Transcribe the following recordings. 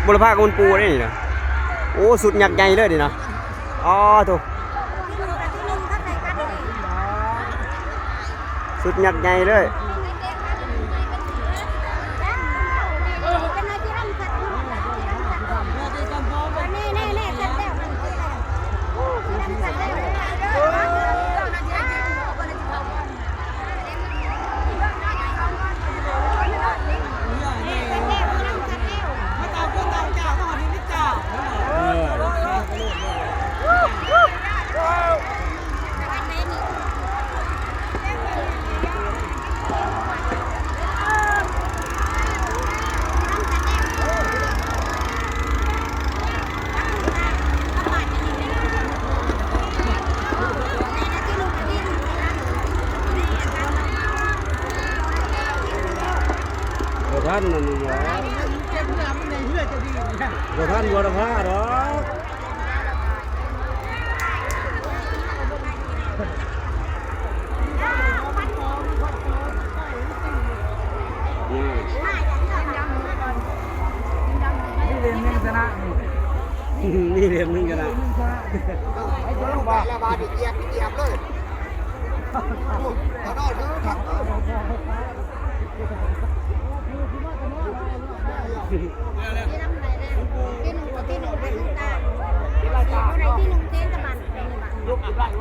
ບຸລະພາກັບບຸນປູເດ້ນີ້ນະ. ໂອ້ ຊຸດຍັກໃຫຍ່ເລີຍນີ້ນະ. ອໍ ໂທ້ ຊຸດຍັກໃຫຍ່ເລີຍ. ບໍ່ທັນນັ້ນຫວາ ບໍ່ທັນບົວລະພາດອກ. ນີ້ເຫຼັ້ມໜຶ່ງຊະນະ ນີ້ເຫຼັ້ມໜຶ່ງຊະນະ ໄປແລ້ວບາດນີ້ ຢຽບ ຢຽບເລີຍ.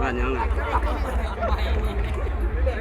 ບ້ານຫຍັງນະ?